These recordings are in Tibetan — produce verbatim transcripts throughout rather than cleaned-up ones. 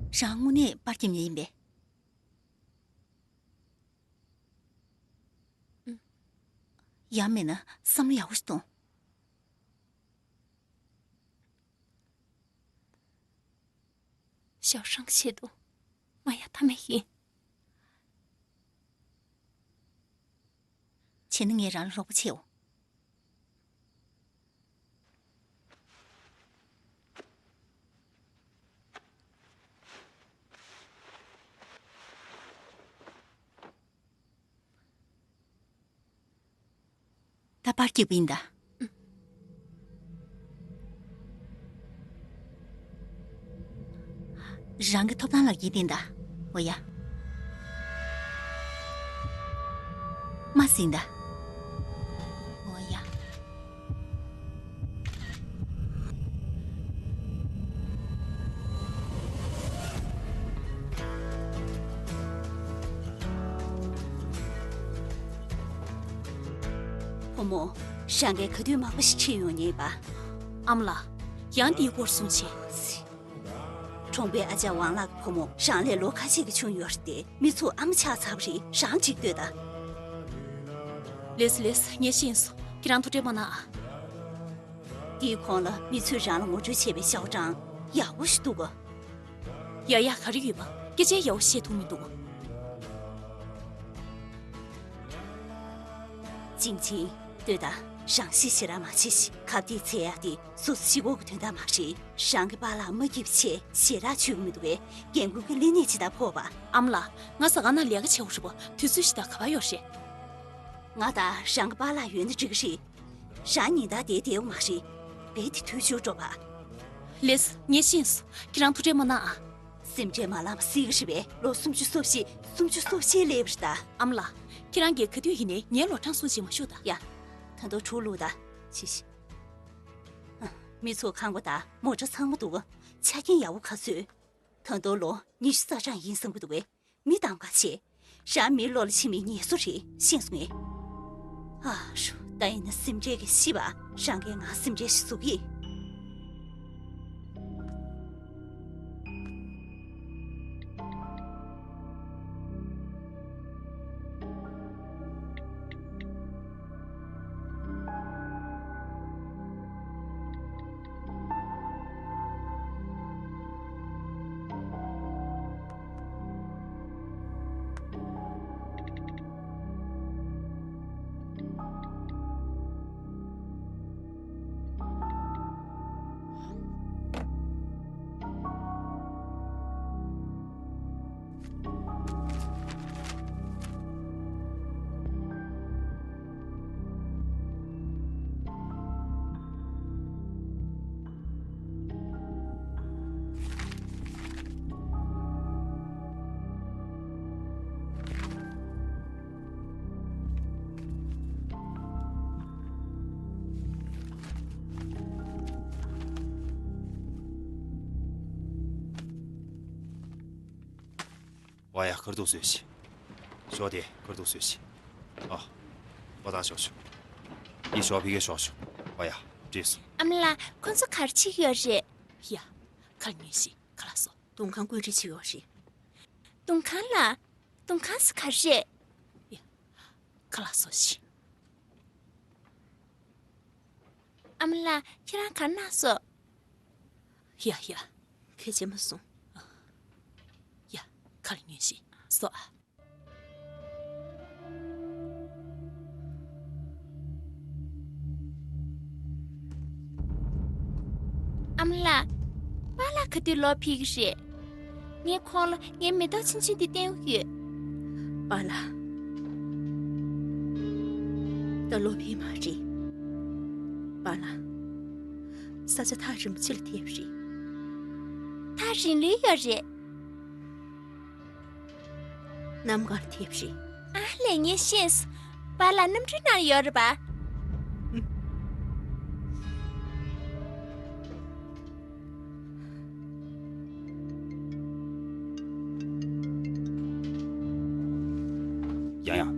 རང་དངོས་གནས་པར་རྒྱབ་མཁན་ཡིན་པས། ཡང་མིན་ན་བསམ་བློ་ཡག་པོ་ཞིག་གཏོང་། ཞའོ་ཧྲང་གི་ཆེད་དུ་མ་ཡ་ཐ་མའི་ཡིན། བྱས་ན་ངས་རང་ལ་རོགས་པ་བྱེད་འོ། ད་པར་རྒྱག་པ་ཡིན་ད། རང་གི་ཐོབ་ཐང་ལག་འཁྱེར་བསྟན་ད། འོ་ཡ། མ་ཟིན་ད། འོ་ཡ། བུ་མོ། རང་གིས་ག་དུས་མང་པོ་ཞིག་ཁྲིད་ཡོང་ཉེས་པ། ཨ་མ་ལགས། ཡང་འདིའི་སྐོར་གསུང་བྱེད། གྲོང་པའི་ཨ་ཅག་ཝང་ལགས་ཀྱི་བུ་མོ་རང་ལས་ལོ་ཁ་ཤས་ཀྱིས་ཆུང་ཡོད་རེད་དེ། མི་ཚོས་ཨ་མ་ཆགས་ཚར་བ་རེད། རང་འགྲིག་སྡོད་ད། ལེས་ལེས། ངས་ཤེས་སོང་། ཁྱེད་རང་ཐུགས་ཁྲལ་མ་གནང་ཨ། དེའི་གོང་ལ་མི་ཚོས་རང་ལ་ངོ་སྤྲོད་བྱས་པའི་ཞའོ་ཀྲང་ཡག་པོ་ཞིག་འདུག་ག། ཡ་ཡ། ག་རེ་ཡོད་པ། སྐད་ཆ་ཡག་པོ་བཤད་ཐུབ་མི་འདུག། ཅིང་ཅིང་། ལྟོས་དང་། རང་ཤི་ཞེ་དྲག་མ་བྱེད་ཤིག། ཁ་བརྡའི་ཚེ་ཡག་དེ་སོ་སོ་ཤི་གོ་གི་དོན་དག་མ་རེད། རང་གི་པཱ་ལགས་མ་སྐྱིད་པ་བྱས་ཞེ་དྲག་བྱུང་གི་མི་འདུག་གས། རྒན་རྒོན་གྱི་ལས་གནས་ཇི་ལྟར་ཕོག་པ། ཨ་མ་ལགས། ང་ཟ་ཁང་ནང་ལས་ཀ་བྱེད་དགོས་རེད་པ། དུས་ཚོད་ཞེ་དྲག་ག་པར་ཡོད་རེད། ང་དང་རང་གི་པཱ་ལགས་ཡོད་ན་འགྲིག་གི་རེད། རང་ཉིན་ལྟར་བསྡད་བསྡད་ཡོད་མ་རེད། རྦད་དེ་དུས་འགྱུར་འགྲོ་བ། ལེས། ངས་ཤེས་སོང་། ཁྱེད་རང་ཐུགས་ཁྲལ་མ་གནང་ཨ། སེམས་ཁྲལ་མ་ལངས་པ་སྲིད་ཀྱི་རེད་པས། ལོ་སུམ་ཅུ་སོ་བཞི། སུམ་ཅུ་སོ་བཞི་སླེབས་པ་རེད་ད། ཨ་མ་ལགས། ཁྱེད་རང་གིས་ག་དུས་ཡིན་ནའི་ངའི་ལོ་གྲངས་སྲུང་བྱེད་མ་ཤོག་ད། ཡ། ད་དུང་གྲོགས་ལུགས་ད། ཆི་ཤི། མི་ཚོ་ཁང་པ་དང་མོ་ཊ་ཚང་མ་འདུག། ཆ་རྐྱེན་ཡག་པོ་ག་ཚོད། ད་དུང་ལོ་ཉི་ཤུ་རྩ་གྲངས་ཡིན་བསམ་གྱི་འདུག་གས། མི་གདམ་ག་བྱེད། རང་མིའི་བློ་ལ་ཕྱིན་པའི་ངལ་གསོ་རེད། ཤེས་སོང་ངས། ཨ་ཧྲུ། ད་ཡིན་ན་སེམས་ཁྲལ་གྱིས་ཤི་བ། རང་གིས་ང་སེམས་ཁྲལ་ཞིག་བཟོ་གི། ཝ་ཡ། ཁར་འདུག་སེ་བྱོས་ཤིག། ཞོགས་དེ་ཁར་འདུག་སེ་བྱོས་ཤིག། ཨ། ཝ་ད་ཞོགས་ཤོག། ཡི་ཞོགས་ཕི་གེ་ཞོགས་ཤོག། ཝ་ཡ། བྲིས་སོང་། ཨ་མ་ལགས། ཁོ་ཚོ་ག་རེ་བྱེད་ཀྱི་ཡོད་རེད། ཡ། ཁ་ཉོན་ཞིག། ཁ་ལག་བཟོ། དུང་ཁང་བཀོད་སྒྲིག་བྱེད་ཀྱི་ཡོད་རེད། དུང་ཁང་ལ། དུང་ཁང་ཟེར་ག་རེ་རེད། ཡ། ཁ་ལག་བཟོ་ཞིག། ཨ་མ་ལགས། ཁྱེད་རང་ག་རེ་གནང་སོང་། ཡ་ཡ། ཁྱོད་བྱས་མ་སོང་། ཡ། ཁ་ལག་ཉོན་ཞིག། བཟོ་ཨ། ཨ་མ་ལགས། པཱ་ལགས་ག་དུས་ལོག་ཕེབས་ཀྱི་རེད། ངས་ཁོང་ལ་ངའི་མེ་ཏོག་ཆུང་ཆུང་དེ་སྟོན་གྱི་ཡོད། པཱ་ལགས། ད་ལོག་ཕེབས་མ་རེད། པཱ་ལགས། ས་ཆ་ཐག་རིང་པོ་ཅིག་ལ་ཐེབས་རེད། ཐག་རིང་ལོས་ཡོད་རེད། གནམ་གང་ལ་ཐེབས་རེད། ཨ་ལས། ངས་ཤེས་སོང་། པཱ་ལགས་གནམ་གྲུའི་ནང་ཡོད་རེད་པ། ཡང་ཡང་།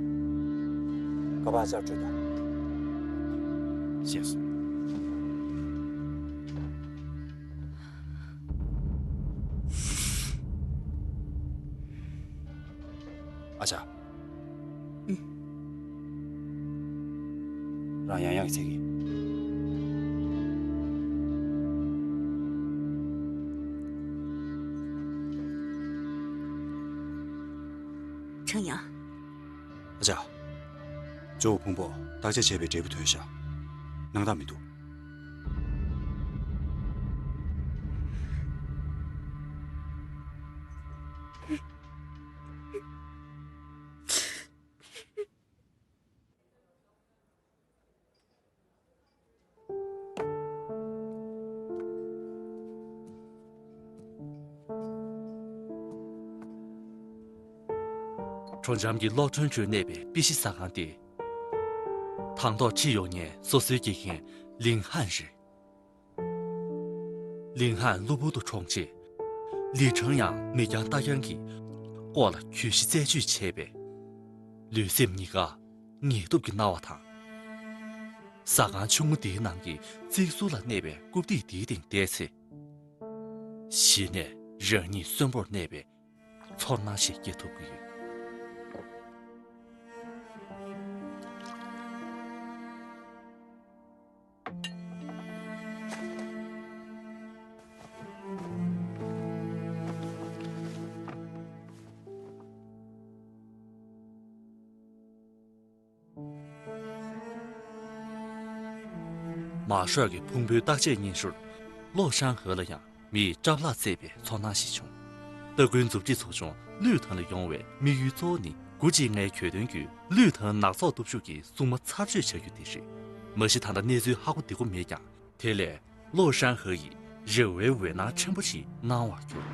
ག་པར་ཅར་བྲོས་ད། ཤེས་སོང་། རང་ཡང་ཡང་གི་ཚིག་གི། ཁྲང་ཡང་། ཨ་ཅག་ཇོ་བོ་ཕུང་པོ་བརྟག་དཔྱད་བྱས་པའི་འབྲས་བུ་ཐོན་ཤག་སྣང་དག་མི་འདུག་གྲོང་འཇམ་གྱི་གློག་སྒྲོན་ཁྲོད་གནས་པའི་དཔེ་གཞི་ཟ་ཁང་སྟེ། དང་ཐོག་ཁྲིད་ཡོང་མཁན་སོ་སོའི་དགེ་རྒན་ལིང་ཧན་རེད། ལིང་ཧན་གློ་བུར་དུ་གྲོངས་རྗེས། ལི་ཁྲང་ཡང་མིག་རྒྱང་ལྟ་རྐྱང་གིས་ལྐོག་ལ་གྱོད་གཞི་རྩད་གཅོད་བྱས་པས། ལུས་སེམས་གཉིས་ཀ་ངལ་དུབ་ཀྱིས་མནར་བ་དང་། ཟ་ཁང་ཆུང་ངུ་འདིའི་ནང་གི་རྩིག་ཟུར་ལ་གནས་པའི་རྐུབ་སྟེགས་འདིའི་སྟེང་བསྡད་ཚེ། གཞི་ནས་རང་ཉིད་གསོན་པོར་གནས་པའི་ཚོར་སྣང་ཞིག་སྐྱེ་ཐུབ་ཀྱི་ཡོད། མ་ཤོར་གྱི་ཕུང་པོའི་བརྟག་དཔྱད་སྙན་ཞུར། ལོ་ཧྲང་ཧེ་ལ་ཡང་མིས་སྐྲབ་ལག་རྩེད་པའི་ཚོར་སྣང་ཞིག་བྱུང་། ལྟ་སྐུལ་མཛུབ་ཁྲིད་ཚོགས་ཆུང་ལུས་ཐང་ལ་ཡོང་བའི་དམིགས་ཡུལ་གཙོ་བོ་ནི། དགུ་གཅིག་ལྔའི་གྱོད་དོན་བརྒྱུད་ལུས་ཐང་ནག་ཚོགས་སྟོབས་ཤུགས་ཀྱི་སྲུང་མ་ཚར་གཅོད་བྱ་རྒྱུ་དེ་རེད། མ་གཞི་ད་ལྟ་གནས་ཚུལ་ཧ་གོ་བདེ་པོ་མེད་ཀྱང་། དེ་ལས་ལོ་ཧྲང་ཧེ་ཡིས་རེ་བའི་འོད་སྣང་ཕྲན་བུ་ཞིག་སྣང་བར་གྱུར།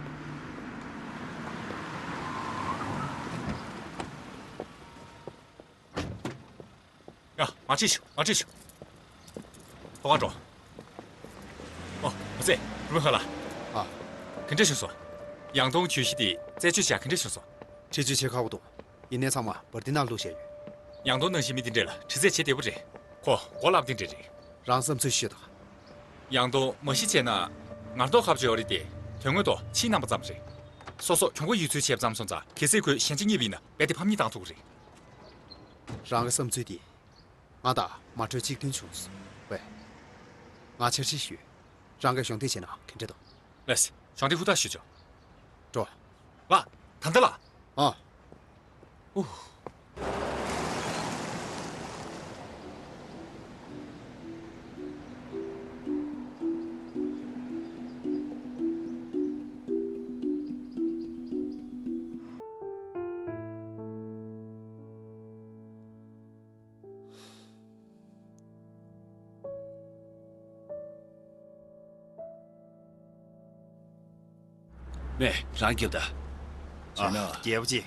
ཡ། མ་ཁྲིད་ཤོག་མ་ཁྲིད་ཤོག་ཐོག་ཁར་འགྲོ། ཨོ། མ་ཚད་རུ་མི་ཧ་ལ། ཨ། ག་འདྲ་བྱུང་སོང་། ཡང་ཏོང་གྱོད་གཞི་དེ་རྩད་གཅོད་བྱས་ག་འདྲ་བྱུང་སོང་། ཁྲིད་གཅོད་བྱེད་ཁག་པོ་འདུག་ཡིན་ནའི་ཚང་མ་བར་དི་ནང་བླུགས་བཞག་ཡོད། ཡང་ཏོང་ནང་བཞིན་མི་དེ་འདྲས་ལ་དྲི་རྩད་བྱེད་བདེ་པོ་རེད། ཁོ་མགོ་ལབ་དེ་འདྲས་རེད། རང་བསམ་ཚུལ་ཤོད་དང་། ཡང་ཏོང་མ་གཞི་བྱས་ན་ངར་ཐོག་ཁ་བརྗོད་རེད་དེ། དོན་དངོས་ཐོག་ཕྱིའི་རྣམ་པ་ཙམ་རེད། སོ་སོ་གྱོང་པོ་ཡོད་ཚུལ་བྱས་ཙམ་སོང་ཙང་། གལ་སྲིད་ཁོས་གཞན་གཅིག་རྙེད་པ་ཡིན་ན་རྦད་དེ་ཕམ་ཉེས་བཏང་ཐུབ་ཀྱི་རེད། རང་གི་བསམ་ཚུལ་དེ། ང་དང་མ་གྲོས་གཅིག་མཐུན་བྱུང་སོང་། ཝེ། ང་འཆར་གཞི་ཞུ། རང་གིས་གཞོགས་འདེགས་བྱས་ན་ག་འདྲ་འདུག་ལགས་སེ། གཞོགས་འདེགས་ཧུར་ཐག་ཞུ་ཆོག་འགྲོ། ལགས། ད་ལྟ་ལགས། ཨ། ཨུ། མེ། རང་རྒྱབ་ད། བྱས་ན། ཨ། རྒྱལ་པོ་ཅི།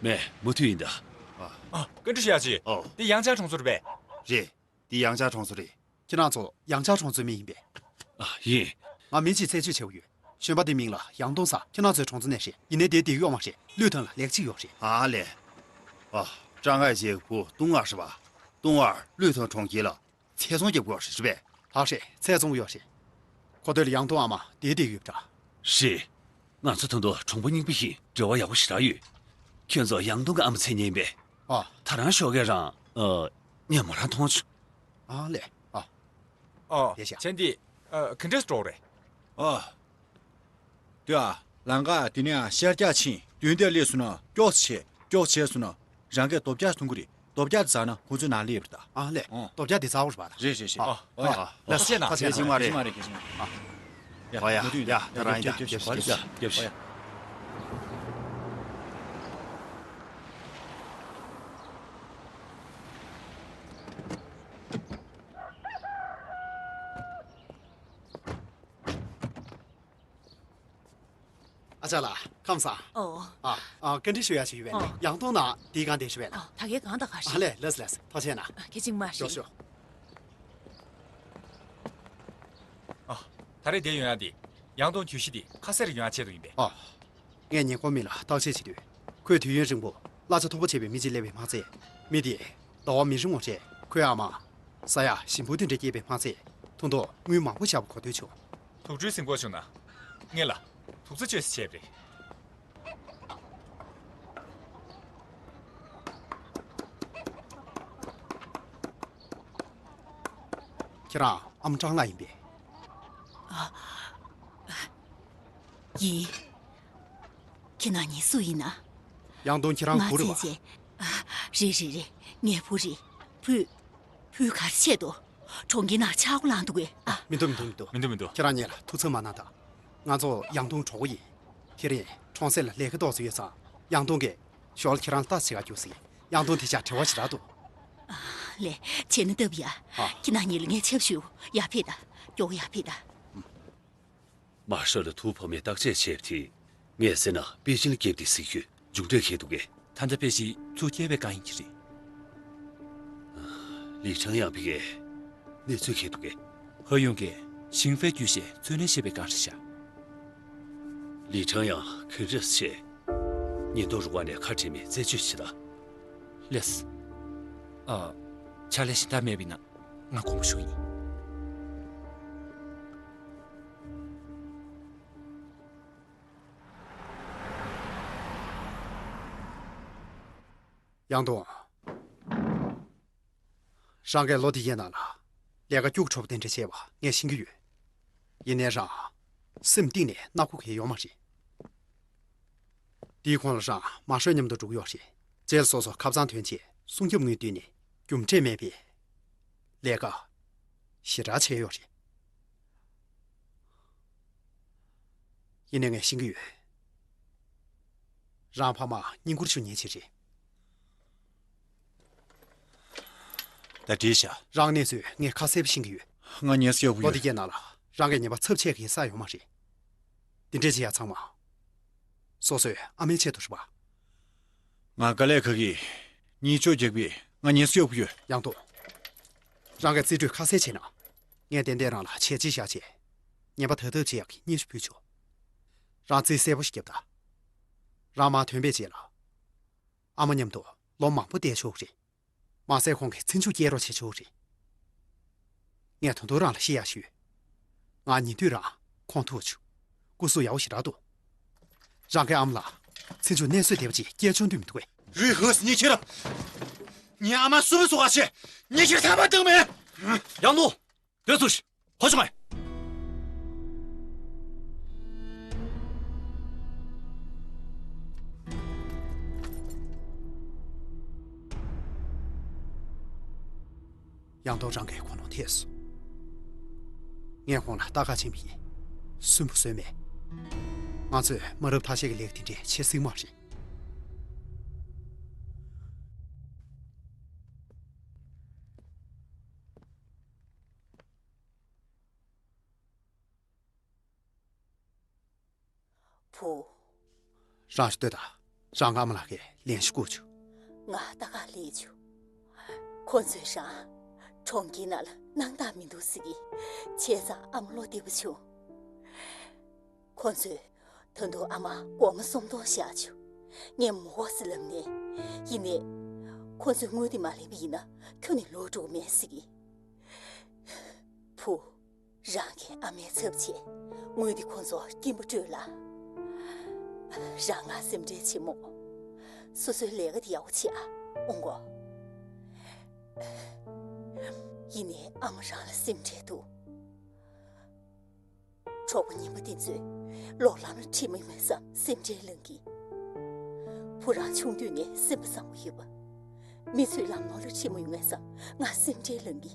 མེ། མུ་མཐུད་ཡིན་ད། ཨ། བཀའ་འདྲི་ཞུ་ཡག་ཅིག་ཨོ། འདི་ཡང་ཆག་གྲོང་ཚོ་རེད་པས། རེད། འདི་ཡང་ཆག་གྲོང་ཚོ་རེད། ཁྱེད་རང་ཚོ་ཡང་ཆག་གྲོང་ཚོའི་མི་ཡིན་པས། ཨ། ཡིན། ང་མི་གཅིག་རྩད་གཅོད་བྱེད་དགོས་ཡོད། གཞོན་པ་དེ་མིང་ལ་ཡང་ཏོང་ཟེར། ཁྱེད་རང་ཚོའི་གྲོང་ཚོ་ནས་རེད། ཡིན་ནའི་དེའི་སྡེ་ཡོད་མ་རེད། ལུས་ཐང་ལ་ལེགས་གཅིག་ཡོད་རེད། ཨ་ལེ། ཨ། ཀྲང་ཨའེ་ཅེ་བུ་ཏུང་ཨར་རེད་པ། ཏུང་ཨར་ལུས་ཐང་གྲོང་ཁྱེར་ལ་ཚེ་སྲོག་རྒྱབ་དགོས་རེད་པས། ལགས་རེད། ཚེ་སྲོག་ཡོད་རེད། གོ་ཐོས་ལ་ཡང་ཏོང་ཨ་མ་དེའི་སྡེ་ཡོད་པ་འདྲ། རེད། ང་ཚོ་ད་དུང་གྲོང་པ་རྙིང་པ་ཡིན། འབྲེལ་བ་ཡག་པོ་ཞེ་དྲག་ཡོད། ཁྱོད་ཚོ་ཡང་ཏོང་གི་ཨ་མ་མཚན་ཉིད་ཡིན་པས། ཨ། ད་རང་ཞོགས་ཀས་རང་། ཨ། ཉལ་མོ་རང་མཐོང་བྱུང་། ཨ་ལེ། ཨ། ཨ། བསྡད་ཤག་བྱས་ན་འདི། ཨ། ག་འདྲས་འགྲོ་རེད། ཨ། དེ་ཨ། ལམ་ཁ་དེ་ནས་ཤར་རྒྱག་ཕྱིན། མདུན་དེར་སླེབས་སོང་ན་ཀྱོག་ཙམ་བྱས། ཀྱོག་ཙམ་བྱས་སོང་ན་རང་གིས་རྡོ་བརྒྱ་མཐོང་གི་རེད། རྡོ་བརྒྱ་དེ་འཛེགས་ན་ཁོང་ཚོའི་ནང་སླེབས་རེད་ད། ཨ་ལེ། ཨོ། རྡོ་བརྒྱ་དེ་འཛེགས་པ་རེད་པ། རེད་རེད་རེད། ཨ། ཨ། ཨ། ལགས་སེ། ཁ་ཆེ་ན། ཁ་ཆེ་ན། ཁ་ཆེ་ན། ཨ། ཡ། ཨོ་ཡ། མུ་མཐུད་ཡིན་ད། ཡ། ད་རང་ཡིན་ད། རྒྱབ་ཤིག་རྒྱབ་ཤིག་རྒྱབ་ཤིག་ཨ་ཅག་ལགས། ཁམས་བཟང་། ཨོ། ཨ། ཨ། བཀའ་འདྲི་ཞུ་ཡག་ཅིག་ཡོད་པས་ན། ཨོ། ཡང་ཏོང་ནང་དེའི་སྒང་དེར་རེད་པས་ན། ཨོ། ད་གའི་སྒང་ད་ག་རེད། ཨ་ལེ། ལགས་སེ་ལགས་སེ། ཐུགས་རྗེ་གནང་། ཨ། ཁྱེད་ཅིག་མ་རེད། ཞོག་ཞོག་ཨ། ད་རེས་འདིར་ཡོང་ཡག་དེ། ཡང་ཏོང་གྱོད་གཞི་དེ་ཁ་གསལ་རེ་ཡོང་ཡག་ཆེད་དུ་ཡིན་པས། ཨ། ངས་ཉེ་འཁོར་མི་ལ་བརྟག་དཔྱད་བྱེད་དུས། ཁོས་དུས་ཡུན་རིང་པོ་གླ་ཆ་མཐོ་པོ་བྱས་པའི་མི་གཅིག་སླེབས་པའི་མ་ཚད། མི་དེས་ཟླ་བ་མི་རིང་བ་རྗེས་ཁོའི་ཨ་མ་ཟ་ཡག་ཞིམ་པོ་དེ་འདྲ་སྐྱེས་པའི་མ་ཚད། ཐུང་ཐུང་དངུལ་མང་པོ་བཞག་པ་གོ་ཐོས་བྱུང་། དུག་སྦྲུལ་ཟིན་གོ་བྱུང་ན། ངེད་ལ་དུག་རྩྭ་བཅོས་ས་བྱས་པ་རེད། ཁྱེད་རང་ཨ་མ་ཀྲང་ལགས་ཡིན་པས། ཡིན། ཁྱེད་རང་གཉིས་སུ་ཡིན་ན། ཡང་ཏུང་ཁྱེད་རང་ང་བུ་རེད་བ། བཙལ་བྱས། རེད་རེད་རེད། ངའི་བུ་རེད། བུ། བུ་ག་རེ་བྱས་འདུག་གྲོང་ཁྱེར་ནང་ཆག་སྒོ་ལངས་འདུག་གས། ཨ། མི་འདུག་མི་འདུག་མི་འདུག་མི་འདུག་མི་འདུག་ཁྱེད་རང་གཉིས་ལ་ཐུགས་འཚབ་མ་གནང་དང་། ང་ཚོ་ཡང་ཏུང་གྲོགས་པོ་ཡིན། དེ་རིང་གྲོང་གསེབ་ལ་ལས་ཀ་ཏོག་ཙམ་ཡོད་ཙང་། ཡང་ཏུང་གིས་ཞོར་ལ་ཁྱེད་རང་ལ་ལྟ་བྱེད་ག་རྒྱུགས་ཟིན། ཡང་ཏུང་དེ་ཤ་བྲེལ་བ་ཞེ་དྲག་འདུག་ལེ། བྱས་ན་སྟབས་ཡག་ཨ། ཁྱེད་རང་གཉིས་ལ་ངས་ཆབ་ཞུ། ཡར་ཕེབས་དང་། མགྱོགས་ཡར་ཕེབས་དང་། མ་ཧྲ་ལ་ཐུག་ཕ་མས་བརྟག་དཔྱད་བྱས་པ་དེ། ངས་ཟེར་ན་པེ་ཅིན་ལ་རྒྱབ་སྟེ་གཟིགས་ཡོད། མཇུག་འབྲས་ག་འདུག་གས། ད་ལྟ་པེ་ཅིན་ཚུར་སྐྱེལ་བའི་སྒང་ཡིན་གྱི་རེད། ལི་ཁྲང་ཡང་ཕ་གིའི་གནས་ཚུལ་ག་འདུག་གས། ཧ་ཡུང་གིས་ཞིང་ཧྥེ་བརྒྱུད་བྱས་འཚོལ་སྣེ་བྱེད་པའི་སྒང་རེད་ཤག་ལི་ཁྲང་ཡང་ག་འདྲས་བྱས། ཉིན་ཐོ་རུ་བ་ནས་ཁ་བྲལ་མིན་རྩད་གཅོད་བྱེད་དང་། ལགས་སོ། ཨ། ཕྱག་ལས་གཞན་དག་མེད་པ་ཡིན་ན་ང་དགོངས་པ་ཞུ་ཡིན། ཡང་ཏུང་། རང་གིས་ལོ་འདི་ཡའི་ནང་ལ་ལས་ཀ་སྐྱུག་བྲོ་བོ་དེ་འདྲ་བྱས་པ་ངས་ཤེས་ཀྱི་ཡོད། ཡིན་ནའི་རང་སེམས་གཏིང་ནས་མནའ་མགོ་གས་ཡོད་མ་རེད། དེའི་གོང་ལ་རང་མ་ཧྲོས་མཉམ་དུ་འགྲོ་གི་ཡོད་རེད། རྗེས་ལ་སོ་སོ་ཁ་སང་ཐོན་རྗེས་སྲུང་སྐྱོབ་དངུལ་བཏོན་ནས་རྒྱུ་འབྲས་མེད་པའི་ལས་ཀ་ཞེ་དྲག་བྱས་ཡོད་རེད། ཡིན་ནའི་ངས་ཤེས་ཀྱི་ཡོད། རང་ཕ་མ་བསྙེན་བཀུར་ཞུ་མཁན་ཅིག་རེད། ད་བྲིས་བཞག་རང་གནས་ཚུལ་ངས་ཁ་གསལ་པོ་ཤེས་ཀྱི་ཡོད། ང་ཉལ་ས་ཡག་པོ་ལོ་ཡོད། འདི་གའི་ནང་ལ་རང་གི་ཉེས་པ་ཚབས་ཆེ་གི་ས་ཡོད་མ་རེད། འདི་འདྲས་བྱེད་ཡ་ཚང་མ་སོ་སོའི་ཨ་མའི་ཆེད་དུ་རེད་པ། ང་དཀའ་ལས་ཁག་གིས་གཉིད་ཆོག་རྒྱག་པས་ང་ཉལ་ས་ཡག་པོ་ཡོད། ཡང་ཏུང་། རང་གི་རྩིས་སྤྲོད་ཁ་གསལ་བྱས་ན། ངས་ཏན་ཏན་རང་ལ་བྱས་རྗེས་བཞག་བྱས། ཉེས་པ་དག་ཐབས་བྱེད་ཡག་གི་སྙན་ཞུ་ཕུལ་ཆོག་རང་རྩིས་གསལ་པོ་ཞིག་རྒྱབ་དང་། རང་མར་ཐོན་པའི་རྗེས་ལ། ཨ་མ་མཉམ་དུ་ལོ་མང་པོ་བསྡད་ཆོག་གི་རེད། མ་ཟད་ཁོང་གི་ཚེ་མཇུག་སྐྱེལ་རོགས་བྱེད་ཆོག་གི་རེད། ངས་ད་དུང་རང་ལ་བཤད་ཡག་ཞུས། ང་ཉེ་དུས་རང་ཁོང་ཐུག་བྱུང་། སྐུ་གཟུགས་ཡག་པོ་ཞེ་དྲག་འདུག་རང་གི་ཨ་མ་ལ་ཚེ་མཇུག་གནས་ཚུལ་དེ་བ་ཅིག་སྐྱེལ་ཆོག་འདོད་མི་འདུག་གས། རུས་ཧུས་ཉི་ཁྱེར། ངའི་ཨ་མ་སུ་མི་སུ་ག་ཆེ། ཉི་ཁྱེར་ཐ་མ་བཏང་མེད། ཡང་ལོ། དེ་ཚོ་ཤི། ཧོ་ཆུང་ཨེ། ཡང་ཏོག་རང་གིས་ཁོང་ནང་ཐེགས་སོང་། ངས་ཁོང་ལ་ལྟ་ག་ཕྱིན་པ་ཡིན། སུན་པོ་བཟོས་མེད། ང་ཚོས་མ་རབས་ཐ་ཤལ་གྱི་ལས་ཀ་དེ་འདྲས་བྱེད་སྲིད་མ་རེད། བུ། རང་ཞུ་ལྟོས་དང་། རང་ཨ་མ་ལགས་ཀྱིས་ལན་ཞིག་བསྐུར་བྱུང་། ང་ལྟ་ག་སླེབས་བྱུང་། ཁོ་ཚོས་རང་གྲོང་ཁྱེར་ནང་ལ་སྣང་དག་མི་འདུག་ཟེར་གི། བྱས་ཙང་ཨ་མ་བློ་བདེ་པོ་བྱུང་། ཁོ་ཚོས་ད་དུང་ཨ་མ་སྒོར་མོ་སུམ་སྟོང་བཞག་བྱུང་། ངས་མི་དགོས་ཟེར་ལབ་ནས། ཡིན་ནའི། ཁོ་ཚོས་དངུལ་དེ་མ་ལེན་པ་ཡིན་ན་ཁྱོན་ནས་ལོག་འགྲོ་གི་མེད་ཟེར་གི། བུ། རང་གི་ཨ་མའི་ཚབ་བྱས། དངུལ་འདི་ཁོ་ཚོར་སྐྱིན་པ་སྤྲོད་ལ། རང་ང་སེམས་ཁྲལ་བྱེད་མོ། སོ་སོའི་ལས་ཀ་འདི་ཡག་པོ་བྱེད་ཨ། འོང་གོ། ཡིན་ནའི་ཨ་མ་རང་ལ་སེམས་ཁྲལ་འདུག་གྲོགས་པོ་རྙིང་པ་འདི་ཚོས་ལོག་ལམ་ལ་ཁྲིད་མ་ཡོང་ངས་བསམ་སེམས་ཁྲལ་ལངས་གི། བུ་རང་ཆུང་དུས་ནས་སེམས་པ་བཟང་པོ་ཡོད་པ། མི་ཚོས་ལམ་ནོར་ལ་ཁྲིད་མ་ཡོང་ངས་བསམ་ང་སེམས་ཁྲལ་ལངས་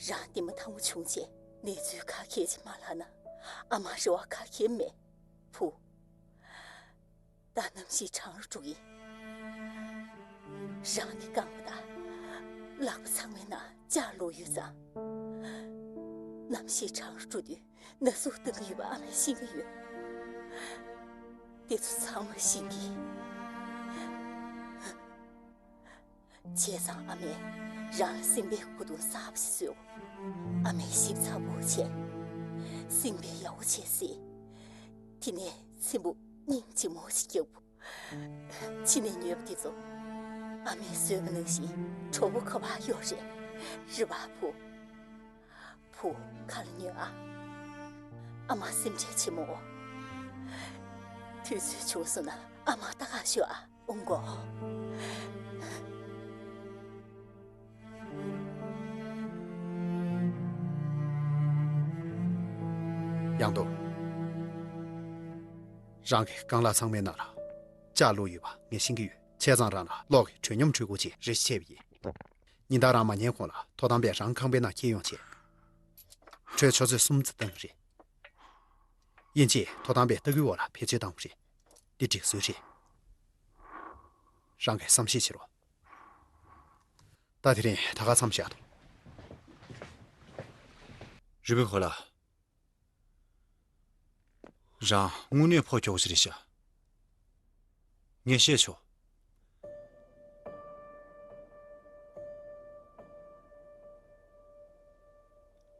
གི། རང་འདི་མ་ཐང་བོ་བྱུང་རྗེས་གནས་ཚུལ་ག་གེ་ཅིག་མ་ལྷག་ན་ཨ་མ་རེ་བ་ག་གེ་མེད། བུ། ད་གནམ་གཤིས་གྲང་རུ་འགྲོ་གི། རང་འདི་རྐང་པ་དང་ལག་པ་ཚང་མའི་ནང་ལྕགས་བླུགས་ཡོད་ཙང་། གནམ་གཤིས་གྲང་རུ་འགྲོ་དུས་ན་ཟུག་བཏང་གི་ཡོད་པ་ཨ་མས་ཤེས་ཀྱི་ཡོད། དེ་ཚོ་ཚང་མ་ཤེས་ཀྱི། བྱས་ཙང་ཨ་མས་རང་ལ་སེམས་པའི་གོ་རྡུང་གསར་པ་ཞིག་བཟོས། ཨ་མས་ཞིབ་ཚགས་པོ་བྱས། སེམས་པའི་ཡག་པོ་བྱས་ཟེར། དེ་ནས་ཚེམ་བུ་སྙིང་རྗེ་མོ་ཞིག་རྒྱག། ཕྱི་ནས་ཉོས་པ་དེ་ཚོ་ཨ་མས་བཟོས་པ་ནང་བཞིན་གྲོགས་པོ་ཁ་བ་གཡོག་རེད། རེད་པ་བུ། བུ། ཁ་ལ་ཉོན་ཨ། ཨ་མ་སེམས་ཁྲལ་བྱེད་མོ། དུས་ཚོད་བྱུང་སོང་ན་ཨ་མ་ལྟ་ག་ཤོག་ཨ། འོང་གོ། ཡང་དུ། རང་གི་རྐང་ལག་ཚང་མའི་ནང་ལ་ལྕགས་བླུགས་ཡོད་པ་ངས་ཤེས་ཀྱི་ཡོད། བྱས་ཙང་རང་ལ་གློག་གི་དྲོད་སྙོམས་སྤྲོད་དགོས་ཅེས་རེ་ཞིག་བྱས་པ་ཡིན། ཉིན་ལྟར་རང་མ་ཉལ་གོང་ལ་ཐོག་དང་པས་རང་ཁང་པའི་ནང་འཁྱེར་ཡོང་བྱས། དྲོད་ཆུ་ཚོད་གསུམ་ཙམ་བཏང་བ་རེད། དབྱིན་ཇིས་ཐོག་དང་པའི་ལྟ་སྐུལ་འོག་ལ་བེད་སྤྱོད་བཏང་བ་རེད། འདི་སྒྲིག་སྲོལ་རེད། རང་གིས་བསམ་ཤེས་བྱེད་རོགས། ད་དེ་རིང་ད་ག་མཚམས་བཞག་འདུག་རི་བོ་ཧོ་ལ། རང་དངོས་གནས་ཕོ་ཁྱོག་ཞིག་རེད་ཤག་ངས་བཤད་ཆོག་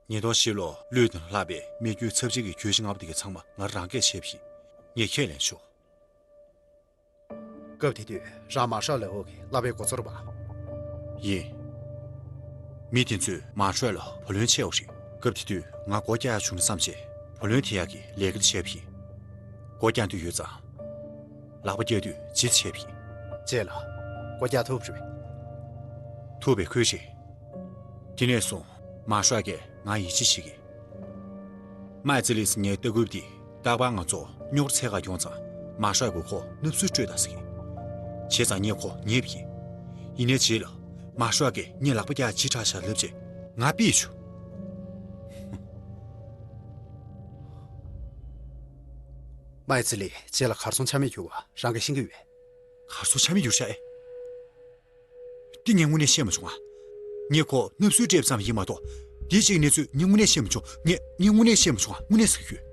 ཉིས་སྟོང་བཞི་ལོར་ལུས་དང་ལྷག་པའི་མི་རྒྱུད་ཚབས་ཆེན་གྱི་གྱོད་གཞི་ལྔ་པོ་དེ་གའི་ཚང་མ་ང་རང་གིས་བྱས་པ་ཡིན། ངས་ཁས་ལེན་ཆོག་སྐབས་དེ་དུས་རང་མ་ཧྲ་ལའོ་གི་བསླབ་པའི་འགོ་གཙོ་རེད་པ། ཡིན། མི་དེ་ཚོས་མ་ཧྲ་ལ་བུ་ལོན་ཆེ་བ་རེད། སྐབས་དེ་དུས་ང་སྒོ་རྒྱག་ཡག་བྱུང་ན་བསམ་བྱས་བུ་ལོན་འཐེན་ཡག་གི་ལས་ཀ་དེ་བྱས་པ་ཡིན། སྒོ་རྒྱག་འདོད་ཡོད་ཙང་། ལག་པ་བརྒྱབ་དུས་ཇི་ལྟར་བྱས་པ་ཡིན། རྗེས་ལ་སྒོ་རྒྱག་ཐུབ་རེད། ཐུབ་པའི་ཁུལ་བྱས། དེ་ནས་བཟུང་མ་ཧྲ་གིས་ང་ཡིད་ཆེས་བྱེད་ཀྱི། མའི་ཙི་ལིས་ངའི་ལྟ་སྐུལ་དེ་རྟག་པར་ང་ཚོ་རྙོག་དྲ་འཚོལ་གར་ཡོང་ཙང་མ་ཧྲ་གིས་ཁོ་སྣབས་ཟུར་སྤྲོད་དང་ཟེར་གི། བྱས་ཙང་ངས་ཁོ་ཉེས་པ་ཡིན། ཡིན་ནའི་རྗེས་ལ་མ་ཧྲ་གིས་ངའི་ལག་པ་བརྒྱབ་ཇི་དྲག་བྱས་ལབ་བྱས་ང་ཕུད་བྱུང་། མའི་ཙི་ལི་རྗེས་ལ་གར་སོང་ཆ་མེད་གྱུར་བ་རང་གིས་ཤེས་ཀྱི་ཡོད། གར་སོང་ཆ་མེད་གྱུར་ཤག་ཨེ། འདི་ངས་དངོས་གནས་ཤེས་མ་བྱུང་ང་། ངས་ཁོ་སྣབས་ཟུར་སྤྲད་པ་ཙམ་ཡིན་མ་གཏོགས། དེ་གཅིག་གནས་ཚུལ་ངས་དངོས་གནས་ཤེས་མ་བྱུང་། ངས་ངས་དངོས་གནས་ཤེས་མ་བྱུང་ང་། དངོས་གནས་ཟེར་གྱི་ཡོད།